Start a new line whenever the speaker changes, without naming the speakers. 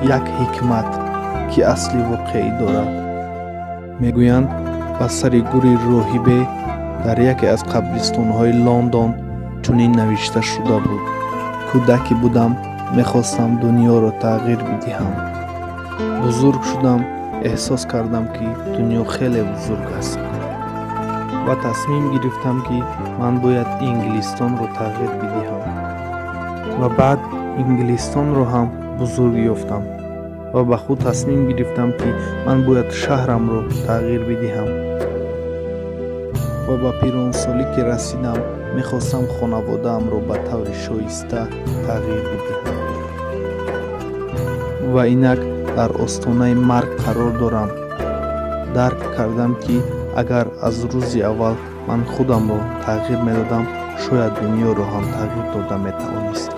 Як ҳикмат, ки асли воқеӣ дорад. Мегӯянд, ба сари гури роҳибе дар яке аз қабристонҳои Лондон чунин навишта шуда буд: кӯдаке будам, мехостам дунёро тағйир бидиҳам. Бузург шудам, эҳсос кардам, ки дунё хеле бузург аст ва тасмим гирифтам, ки ман бояд Инглистонро тағйир бидиҳам. Ва баъд Инглистонро ҳам бузург ёфтам ва ба худ тасмим гирифтам, ки ман бояд шаҳрамро тағйир бидиҳам. Ва ба пиронсолӣ ки расидам, мехостам хонаводаамро ба таври шоиста тағйир бидиҳам. Ва инак дар остонаи марг қарор дорам. Дарк кардам, ки агар аз рӯзи аввал ман худамро тағйир медодам, шояд дунёро ҳам тағйир дода метавонистам.